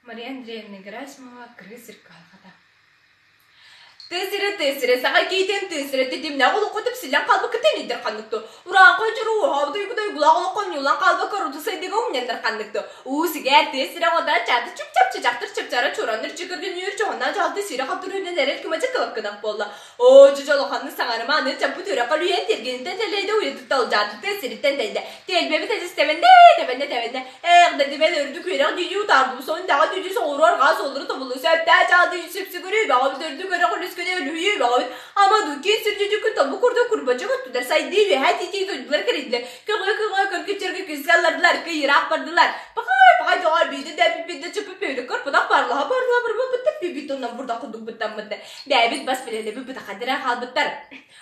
Мария Андреевна Герасимова Кыргыз сир кыһалҕата Тыа сирэ, тыа сирэ, саха киитин тыа сирэ тэтимнээх олоххо тэпсиллэн хаалбакка тэнийдэр ханныкту. Урааҥхай дьоро уһаабыт уйгу дойгулаах олоххо ньуулан хаалбакка уруту сайдыыга умньаннар ханныкту. Уу сигээр тыа сирэ оҕото чааты чуп-чап чычахтыр чыпчара чуранныр чыкыргынньыыр чоһуннаах дьаһалты сиирэ-халтыр үүнэн эрэл кымача кылаккынах буолла. Оо, дьэ дьолохонну саҥарыма аны чаппыт үрэххэ үлүйэн тиэргэниттэн тэлэйдэ уйатытта улдьаатыт тыа сириттэн тэйдэ. Тиэлбэбит эдьистэбэннэ, тэбэннэ, тэбэннэ. Ээх, дэтибэн үрдүк үөрэх дии утаардыбы сон даҕа дии соҕуруу арҕаа суоллары тобулу сөптөөх чаал дии сүпсүгүрүү бөҕөбүт үрдүк үөрэх үлүскүнэ үлүһүйүү бөҕөбүт ама дуу киин сүрдьүдүкү тобу курдук курбачык өттүлэр сайдыы үөһээ тиитии дойдулар кэрийдилэр көҕүө көҕүө көргүччэргэ күскэ аллардылар кыйыраах бардылар пахай пахай доҕор биирдэ дэппит да чыппыт пөөлүккөр пытах барлаһа барлаһа барбаппыттар пүүбүт тоннон бурдах курдук быттаммыттар бэйэбит бас билэлэбит бытахадыра хаалбыттар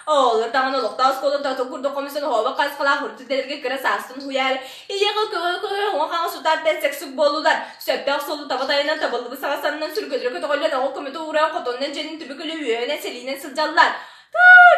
Оҕолор даҕаны олохтоох оскуолата оту курдук хомуйсан оһообо хайысхалаах урут идэлэргэ кыра саастан уһуйаары ийэҕэ көҕө-көҕө уҥа-хаҥас утаартан сэксүк буоллулар. Сөптөөх суолу таба тайанан табыллыбыт саҕа саннынан сүргэлэрэ көтөҕүллэн оҕо көмөтө ууран хотонунан дьиэнин түбүкүлү үөһэнэн сэлиинэн сылдьаллар.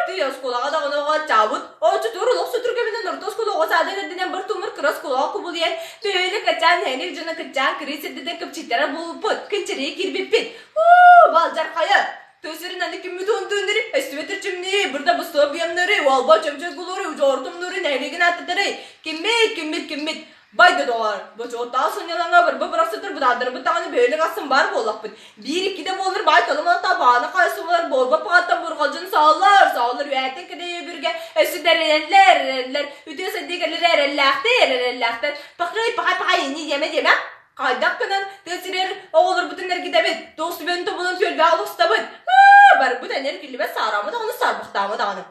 Тыы оскуолаҕа даҕаны оҕо аччаабыт, оччотугар олох сутур кэминэн орто оскуола оҕо саадын үрдүнэн бір тумур кыра оскуолаҕа кубулуйан, төһөнү качаан нэһилиэк дьоно кыччаан кырыы сирдэтэн кыпчыйтарар буолбуппут, кынчарыйа киирбиппит. Уу, балдьархайа! Төсөрүн аны киммит уонтууннары, өстүбэт эрчимни, бырда быстуа быйамнары, уолба чөмчөк булууру, удьуорутумнууру нэһилиэгин ааттатары, киммит, киммит, киммит, Бай да доҕоор, бочуоттаах сынньалаҥҥа барба бырахсытар бытаардарбыт даҕаны бөһүөлэк ахсын баар буоллахпыт. Биир-икки да буоллар баай толом алта баана хаайсыбалар буолба паҕаттан бурҕалдьын сааллар, сааллар үөһэттэн кэдэйэ бүргэ өссө да эрэнэллэр, эрэнэллэр, үтүө сайдыы кэлэр эрэллээхтэр, эрэллээхтэр. Пахай, пахай, пахай, инни диэмэ диэмэ. Хайдах гынан тыа сирэр оҕолорбутун эргитэбит, туох сүбэни тобулан түөлбэҕэ олохсутабыт? Барбыт эн эргиллибэт саараама даҕаны саарбахтаама даҕаны.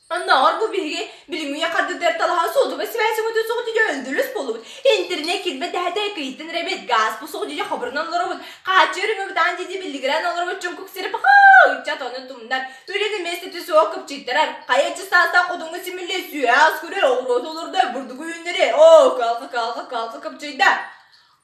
Оннооҕор бу биһиги билиҥҥи үйэ хардыытыгар талаһан суотуба сибээс өҥөтүн суох дьиэ өндүлүс буоллубут. Интернет киирбэт дэһэтэ кыйтын эрэбит, гаас бу суох дьиэ хобурунан олоробут, хааччы өрүмүбүт аан дьиэ биллигирээн олоробут чуҥкук сири пахаа ыччат ону тумнар. Үлэни миэстэтэ суох кыпчыйтарар, хайа саастаах хотуҥҥа симиллиэ сүөһэ ас көрөр, оҕуруоту олордор, бурдугу үүннэрэр, оо, кыалга, кыалга, кыалга кыпчыйда.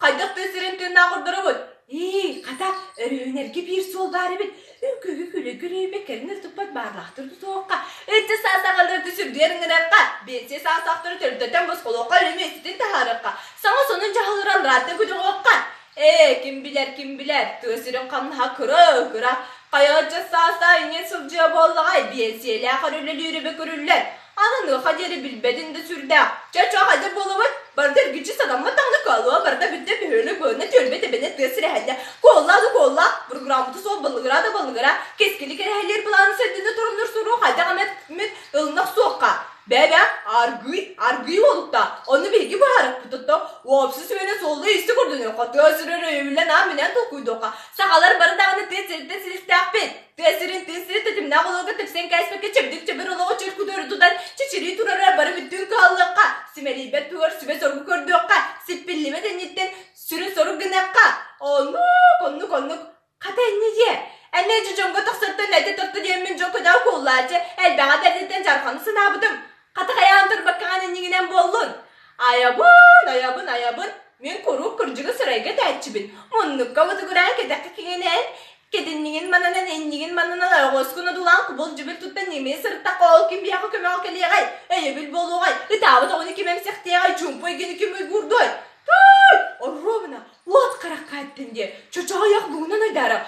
Хайдах тыа сирин тыыннаах ордоробут? Ии, хата, өрүһүнэргэ биир суол баар эбит. Үҥкүүгү күлэ-күлүйбэ кэлин ытыппат баарлаахтар тутуохха, ычча саастаах сүрдүөр ыҥырыахха, биэнсийэ саастаахтары төрүтөтөн босхолуохха, үлэ миэстэтин таһаарыахха, саҥа сонун дьаһаллары алларааттан көтөҕүөххэ. Ээ, ким билэр, ким билэр, тыа сирин хамнаһа кыра-кыра, хайа ыччат саастаах иҥэн сылдьыа буоллаҕай, биэнсийэлээх эрэ үлэлиир эбэ көрүллэр. Аныаха диэри билбэтин да сүрдээх. Чэ-чэ, хайдах буолабыт? Барыта эргиччи сатаммат даҕаны кыалыа, барыта бүттэ бөһүөлэк быһына түөлбэ тэбэнэ тыа сирэһэннэ. Куоллаа да куоллаа, программата суох балыгыра да балыгыра, кэскили кэрэһэлиир былааны сайдыыны торумнуур сурук хайдах эмэ ылынах суохха. Бээ-бээ, аргыый, аргыый уолукта, ону биһиги быһаарыахпыт отто, уопсай сүбэнэн суолла-иистэ көрдөнүөххэ, тыа сирин өйөбүллэн аан-минээн толкуйдуохха, сахалар бары даҕаны тыа сириттэн силистээхпит. Тыа сирин тыа сири тэтимнээх олоҕу тэпсэн кээспэккэ чэбдик-чэбир олоҕу чөл кутуору тутан чэчирии турара бары бүттүүн кыһаллыахха, симэлийбэт туһугар сүбэ-соргу көрдүөххэ, сиппиллибэт инниттэн сүрүн сорук гыныахха. Оннук, оннук, оннук. Хата инньэ диэ. Эмиэ дьэ дьоҥҥо тахсартан этэ тарта диэммин дьон көтөҕө куоллааччы, элбэҕи бэрдиттэн дьарханы санаабытым. Хата хайаан турбаккаҕын иннигинэн буоллун. Айабын, айабын, айабын. Мин куруук кырдьыгы сырайга этээччибин. Муннукка ботугураан кэтэххэ киҥинээн, кэтиннигин мананан, иннигин мананан ойоҕоскун одуулаан кубул-дьүбүл туттан ньимийэ сырыттахха ол ким биһиэхэ көмөҕө кэлиэҕэй, өйөбүл буолуоҕай, ытаабыт оҕону ким эмсэхтиэҕэй, чуумпу эйгэни ким уйгуурдуой? Туй! Оруобуна уот харахха эттин диэ, чочоойох луунан айдаара.